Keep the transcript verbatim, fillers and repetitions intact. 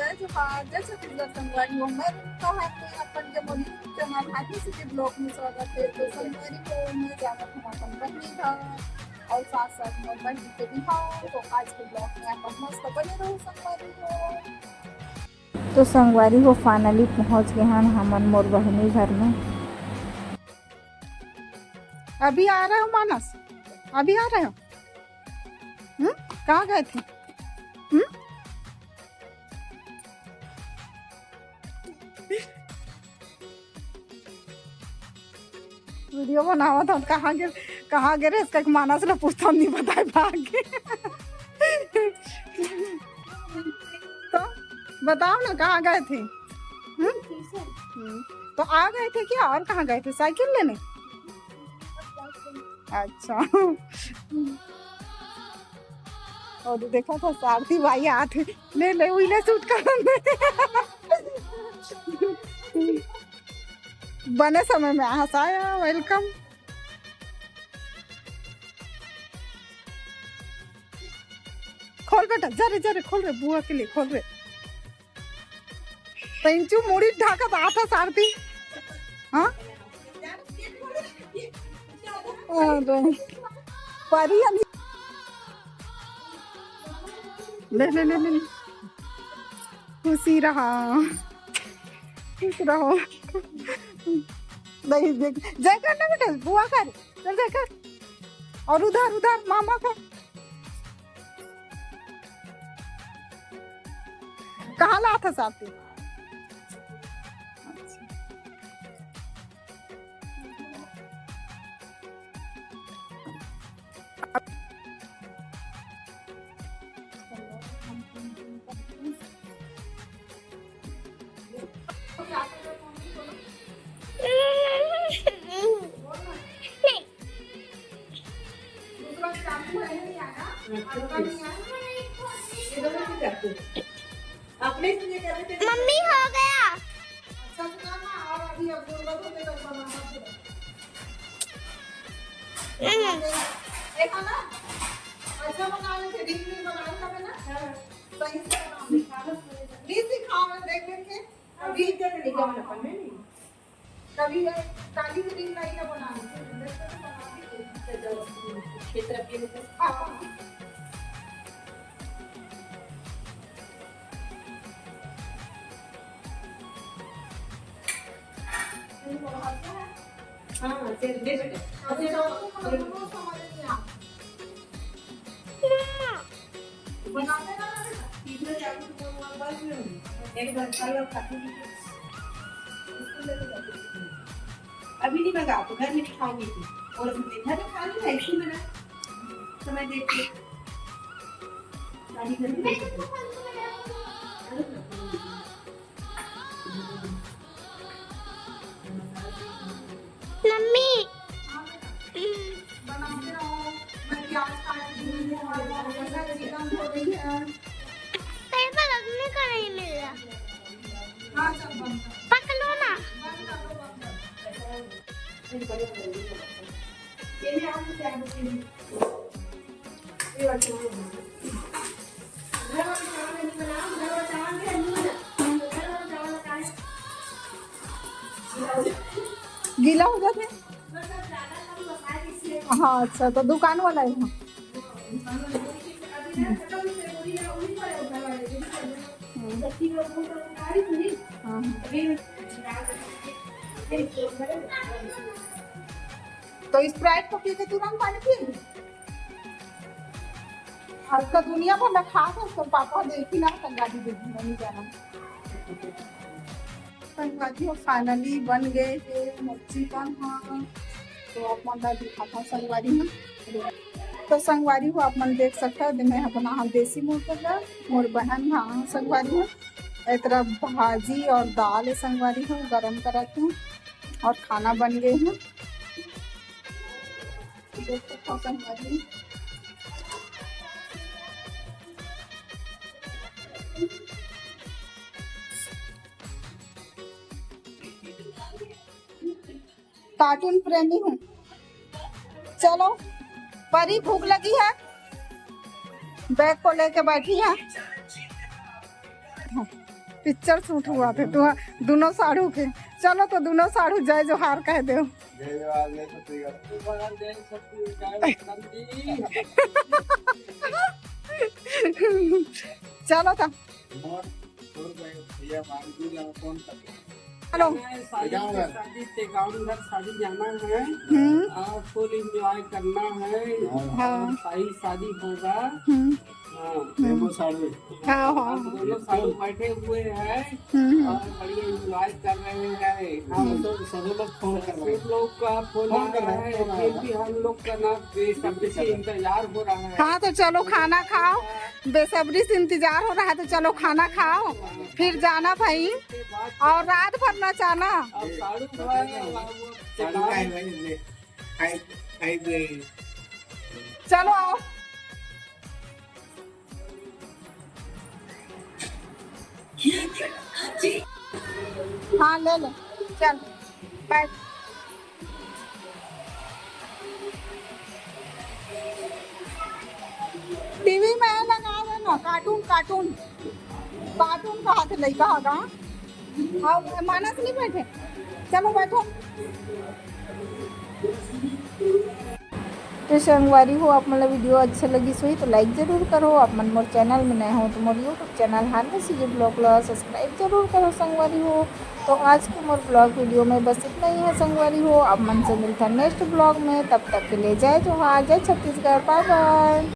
जय जोहार, जय छत्तीसगढ़ संगवारी हो। मैं रुचिता हरपुरी, अपन के मोर YouTube channel Happy City Vlog में स्वागत है। तो संगवारी हो, मैं जावत हूँ अपन बहिनी घर और साथ साथ मोर बहिनी के बिहाव। तो आज के vlog में अपन मस्त बने रहो संगवारी हो। तो संगवारी हो, finally पहुँच गए हन हमन मोर बहिनी घर में। अभी आ रहे हो मानस? अभी आ रहे हो? हम्म, कहाँ गए थे? हम्म? वीडियो बनावत हन, कहाँ गे, कहाँ गे रहे, इसका मानस ला पूछता, नहीं बताए भाग गे। तो बताओ ना, कहाँ गए थे? हम्म? हम्म। तो आ गए थे क्या, और कहाँ गए थे? साइकिल लेने? अच्छा। और देखा था सारथी भाई आत हे, ले ले, उइले शूट कर। बने समय में आया, welcome। खोल बेटा, जा रे, जा रे, खोल रे, बुआ के लिए खोल रे। पेंचू मुड़ी ढाकत आथा सारथी। हाँ? अरे, परी अभी। ले, ले, ले, ले, ले। खुशी रहा। खुश रहो। नहीं, देख, जय कर ना बेटा, बुआ कर। चल, जय कर। और उधर, उधर मामा का। कहाँ ला था साथी? मम्मी हो गया। हम्म। देखा ना, अच्छा बना लेते, रील वील बना लेते ना। हाँ। सही से बना लेते। रील सिखाओ, देख देख के। अभी इधर नहीं, कभी ये काली की रील लाई ना बना लेते। हाँ। हाँ, चल, दे बेटा। अभी तो हम लोग को समझ नहीं आता। बनाते ना बेटा। तीसरे चाकू तो बस में होंगे। एक बार खाई और खाती नहीं। अभी नहीं मंगा, तो घर में खाओगी तू। और घर में खानी है, इसी में ना। समय देख के। सारी घर में। मम्मी। बनाते रहो। मैं प्याज काट रही हूँ, हमारे पास चिकन हो रही है। कहीं पर रखने का नहीं मिल रहा। हाँ, सब बंद कर। पकड़ो ना। बंद कर दो, बंद कर। ये मैं आपको क्या बताऊँ? गीला हो जाथे। हाँ, अच्छा, तो दुकान वाला है। हाँ। हाँ, हाँ। तो Sprite को पी के तुरंत पानी पिएंगे। आज का दुनिया भर में खास है, उसको पापा देखी ना, संगाती देखी नहीं जाना। संगाती हो, finally बन गए हे मोर चिकन ह। तो आप मन ला दिखाता संगवारी हो। तो संगवारी हो, आप मन देख सकता हो, मैं ह बनाहूँ देसी मुर्गा ला, मोर बहन ह संगवारी हो। ए तरफ भाजी और दाल है संगवारी हो, गरम करत हूँ और खाना बन गए हैं। देख सकता हो संगवारी हो। कार्टून प्रेमी हूँ। चलो, परी भूख लगी है, बैग को लेके बैठी है। पिक्चर शूट हुआ थे तो दोनों साढ़ू के। चलो तो दोनों साढ़ू जय जोहार कह दो। जय जोहार, जय छत्तीसगढ़। चलो तो। हेलो। शादी, तेगाउन घर शादी जाना है। हम्म। और फुल एंजॉय करना है। हाँ। और शाही शादी होगा। हम्म। हाँ। हाँ, हाँ। दोनों साढ़ू बैठे हुए हैं। हम्म। और बढ़िया एंजॉय कर रहे हैं। हाँ। सब लोग फोन कर रहे हैं। सब लोग का फोन आ रहा है, फिर भी हम लोग का ना बेसब्री से इंतजार हो रहा है। हाँ, तो चलो खाना खाओ। बेसब्री से इंतजार हो रहा है, तो चलो खाना खाओ, फिर जाना भाई। और रात भर नचाना। चलो आओ। हाँ, ले ले। चल, बाय। टीवी में लगा देना कार्टून, कार्टून। कार्टून का हाथ लइका होगा। अब मानस नहीं बैठे, चलो बैठो। तो संगवारी हो, आप मन ला वीडियो अच्छा लगिस होही तो लाइक जरूर करो। आप मन मोर चैनल में नए हो तो मोर यूट्यूब चैनल हारना सीजी ब्लॉग ला सब्सक्राइब जरूर करो संगवारी हो। तो आज के मोर ब्लॉग वीडियो में बस इतना ही है संगवारी हो। आप मन से मिलता नेक्स्ट ब्लॉग में, तब तक के लिए जय जोहार, जय छत्तीसगढ़, बाय बाय।